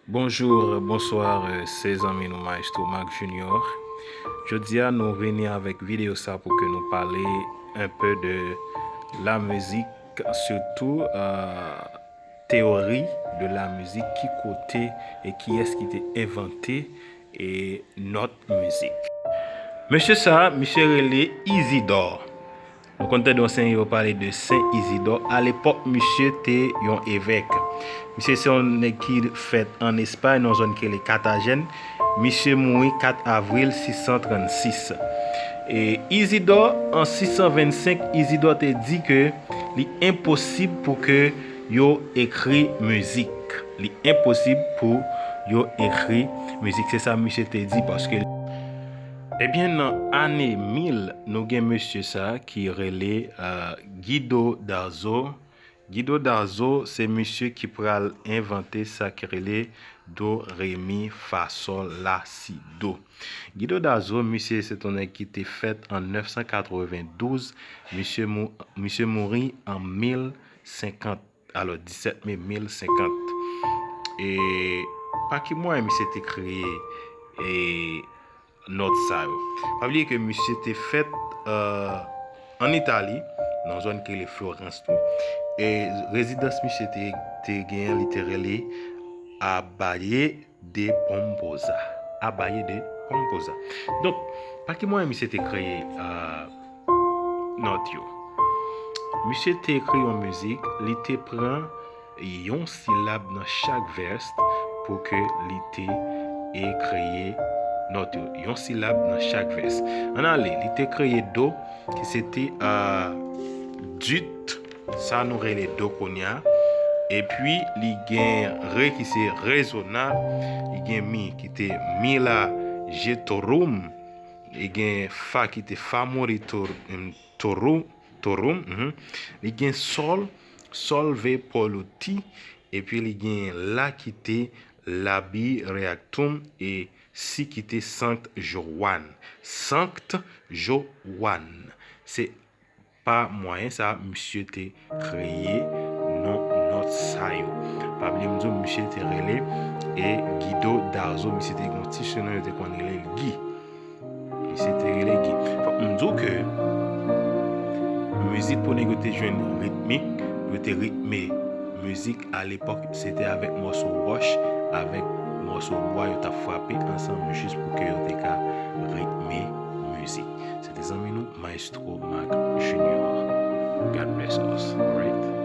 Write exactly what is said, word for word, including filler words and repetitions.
Bonjour, bonsoir, euh, se zanmi nou Maestro Marc Junior. Jodi a nou vini avèk videyo sa pou ke nou pale un peu de la musique, surtout euh, théorie de la musique, ki kote e kiyès ki te envante e nòt mizik. Mesye sa, misye rele Isidore. Nou konn tande yon seri yo pale de Sen Izidò. Alepòk, misye te yon evèk. Misye se yon nèg ki fèt ann Espay, nan zòn ki rele Katajèn. Misye mouri kat avril sis san trannsis. E Izidò, an sis san vennsenk, Izidò te di ke li enposib pou ke yo ekri mizik. Li enposib pou yo ekri mizik. Se sa misye te di, paske Ebyen, nan ane mil, nou gen mesye sa ki rele uh, Guido Darzo. Guido Darzo, se misye ki pral envante sa ki rele do, re, mi, fa, sòl, la, si, do. Guido Darzo, misye se ton nèg ki te fèt an nèf san katrevendouz, misye, mou, misye mouri an mil senkant, alò disèt me mil senkant. E pa ki mwayen misye te kreye e nòt sa yo. Pa bliye ke misye te fèt uh, ann Itali, nan zòn ki rele Florans tou. E rezidans misye te, te genyen, li te rele Abaye de Pompoza. Abaye de Pompoza. Donk, pa ki mwayen misye te kreye uh, nòt yo? Misye te ekri yon mizik, li te pran yon silab nan chak vès pou ke li te e kreye nòt yo. Yon silab nan chak vès. Ann ale, li te kreye do, ki se te uh, dit, sa nou rele do kounye a. Epi li gen re ki se rezona, li gen mi ki te mi la jetorum, li gen fa ki te fa mori torum, torum, mm -hmm. Li gen sòl, solve poluti, epi li gen la ki te labi reactum e si ki te sankt Joan. Sankt Joan. Se pa mwayen sa misye te kreye non nòt sa yo. Pa bliye m di w misye te rele e Guido Darzo, misye te gen yon ti sinon yo te konn rele l Guy. Misye te rele Guy. Fòk m di w ke mizik pou nèg yo te jwenn ritmik, pou yo te ritme mizik alepòk, se te avèk mòso wòch, avèk mòso bwa yo t ap frape ansanm jis pou ke yo te ka ritme mizik. Se te zanmi nou, Maestro Marc Junior. God bless us, alright?